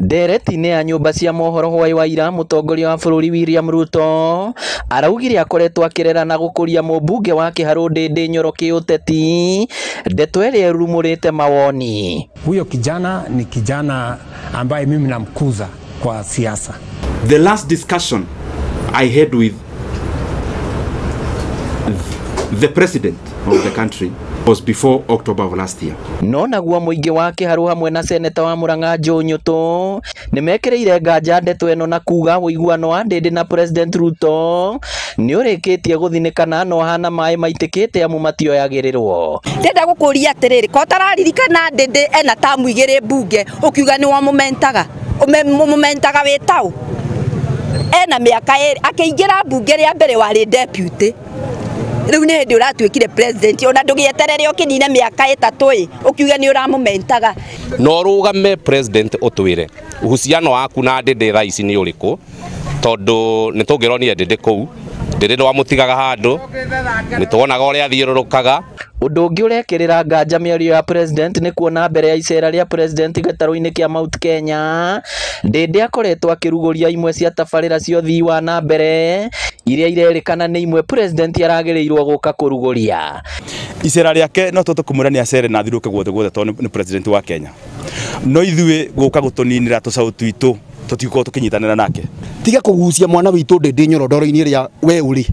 Ndereti-inĩ ya nyũmba cia mohoro hwaĩ wa ira, mũtongoria wa bũrũri William Ruto araugire akoretwo akĩrera na gũkũria mũmbunge wa Kĩharũ Ndĩndĩ Nyoro kĩũteti, ndeto ĩrĩa ĩrurumũrĩte mawoni. Huyo kijana ni kijana ambaye mimi namkuza kwa siasa. The last discussion I had with the president of the country was before October of last year. No naguo mũingĩ wa Kĩharũ hamwe na seneta wa Murang'a Joe Nyutu nĩmekĩrĩire nganja ndeto ĩno na kuga ũiguano wa Ndĩndĩ na President Ruto nĩũrĩkĩtie gũthinĩkana no hana maĩ maitĩkĩte amu matioyagĩrĩrwo. Ndĩrenda gũkũria atĩrĩrĩ, ko ũtararirikana Ndĩndĩ ena tamu igĩrĩ mbunge ũkiuga nĩ wamũmentaga, ũmũmentaga wĩ taũ? Ena mĩaka ĩrĩ akĩingĩra mbunge rĩa mbere warĩ deputy. Rĩu nĩ hĩndĩ ũratuĩkire president, ona ndũgĩeterere ũkĩnine mĩaka 3 ĩ ũkiuga nĩ ũramũmentaga. No rũgame president ũtwĩre uhusiano waku na Ndĩndĩ thaa ici nĩ ũrĩkũ, tondũ nĩ tũngĩronire Ndĩndĩ kũu, Ndĩndĩ ndwamũtigaga handũ, nĩ tuonaga ũrĩa athiũrũrũkaga. Ũndũ ũngĩ ũrekĩrĩra nganja mĩario ya president nĩ kuona mbere ya icera rĩa president gĩtarũ-inĩ kĩa Mount Kenya, Ndĩndĩ akoretwo akĩrugũria imwe cia tabarĩra cia ũthii wa na mbere iria irerĩkana nĩ imwe president aragĩrĩirwo gũka kũrugũria. Icera rĩake no tũhote kũmwĩra nĩ acere na athiũrũrũke guothe guothe tondũ nĩ president wa Kenya. No ithuĩ gũka gũtũninĩra tũcaũ twitũ tũtigũkorwo tũkĩnyitanĩra nake. Tiga kũgucia mwana witũ Ndĩndĩ Nyoro ndoro-inĩ ĩrĩa we ũrĩ,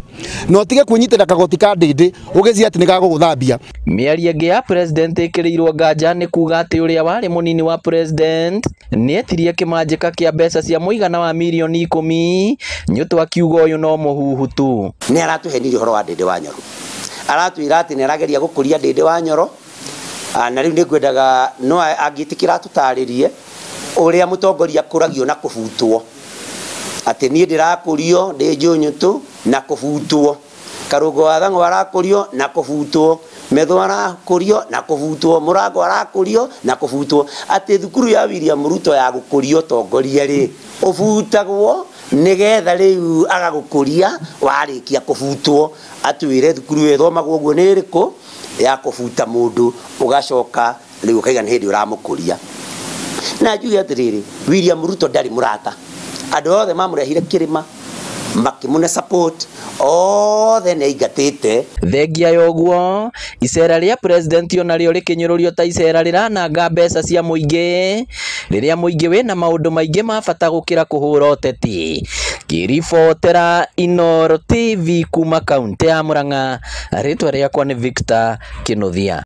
na ũtige kwĩnyitĩra kagoti ka Ndĩndĩ ũgĩciria atĩ nĩ gagũgũthambia. Mĩario ĩngĩ ya president ĩkĩrĩirwo nganja nĩ kuga atĩ ũrĩa warĩ mũnini wa president nĩetirie kĩmanjĩka kĩa mbeca cia mũigana wa mirioni 10, Nyutu akiuga ũyũ no mũhuhu tu. Nĩ aratũhenirie ũhoro wa Ndĩndĩ wa Nyoro, aratwĩra atĩ nĩ arageria gũkũria Ndĩndĩ wa Nyoro, na rĩu nĩngwendaga no angĩtĩkĩra atũtarĩrie ũrĩa mũtongoria akũragio na kũbutwo, atĩ niĩ ndĩrakũrio ndĩ Joe Nyutu na kũbutwo, Karũngo wa Thang'wa arakũrio na kũbutwo, Metho arakũrio na kũbutwo, Mũrango arakũrio na kũbutwo, atĩ thukuru ya William Ruto ya gũkũria ũtongoria rĩ ũbutagwo nĩgetha rĩu agagũkũria warĩkia kũbutwo, atwĩre thukuru ĩyo ĩthomagwo ũguo nĩ ĩrĩkũ ya kũbuta mũndũ ũgacoka rĩu ũkaiga nĩ hĩndĩ ũramũkũria. Na njuge atĩrĩrĩ, William Ruto ndarĩ mũrata, andũ othe mamũrehire kĩrĩma makĩmũne support othe nĩ aingatĩte. Thengia ya ũguo, icera rĩa president onarĩo rĩkĩnyũrũrio ta icera rĩrananga mbeca cia mũingĩ rĩrĩa mũingĩ wĩna maũndũ maingĩ ma bata gũkĩra kũhũra ũteti. Ngĩribotera Inooro TV kuma kaũntĩ ya Murang'a, rĩtwa rĩakwa nĩ Victor Kĩnuthia.